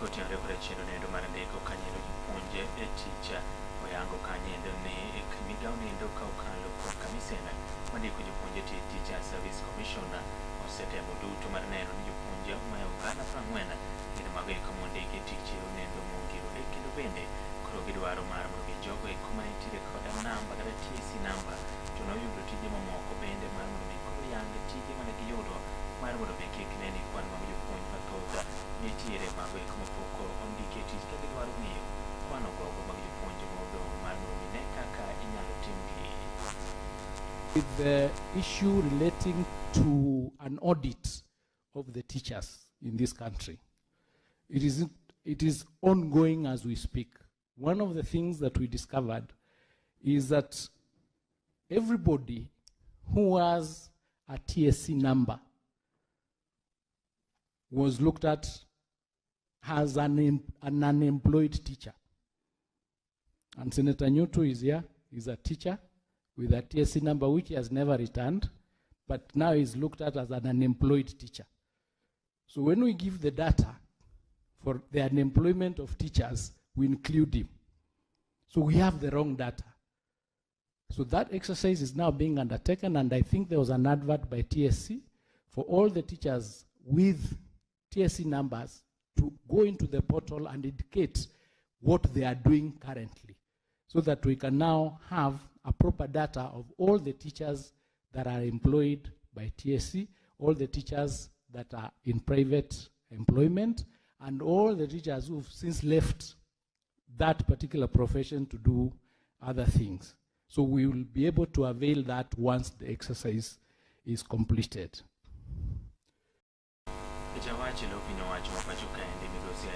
Kotenore kod chenro noendo mar ndiko kanyo jopuonje e tich, oyango kanyo ni migawo noendo ka okalo kuom kamisen mandiko jopuonje tich, Teacher Service Commission, osetemo duto mar neno ni jopuonje mayo 40,000 gin mago eko mondiki e tich noendo mongirore, kendo bende koro gidwaro mar mondo mi jogo eko manitiere koda namba kata TSC namba to noyudo tije mamoko bende mar mondo mi koro yang tije mane giyudo mar mondo mi kik ne ni kwan mag jopuonj mathoth nitiere mago eko mapok ondiki e tich, ka gidwaro ng'eyo kwan ogogo mag jopuonj modong' mar mondo mi ne kaka inyalo timgi. With the issue relating to an audit of the teachers in this country. It is ongoing as we speak. One of the things that we discovered is that everybody who has a TSC number was looked at as an unemployed teacher. And Senator Nyutu is here, he's a teacher with a TSC number which he has never returned, but now is looked at as an unemployed teacher. So when we give the data for the unemployment of teachers, we include him. So we have the wrong data. So that exercise is now being undertaken, and I think there was an advert by TSC for all the teachers with TSC numbers to go into the portal and indicate what they are doing currently, so that we can now have a proper data of all the teachers that are employed by TSC, all the teachers that are in private employment, and all the teachers who've since left that particular profession to do other things. So we will be able to avail that once the exercise is completed. Jawach lo piny owacho ma pacho kaendi.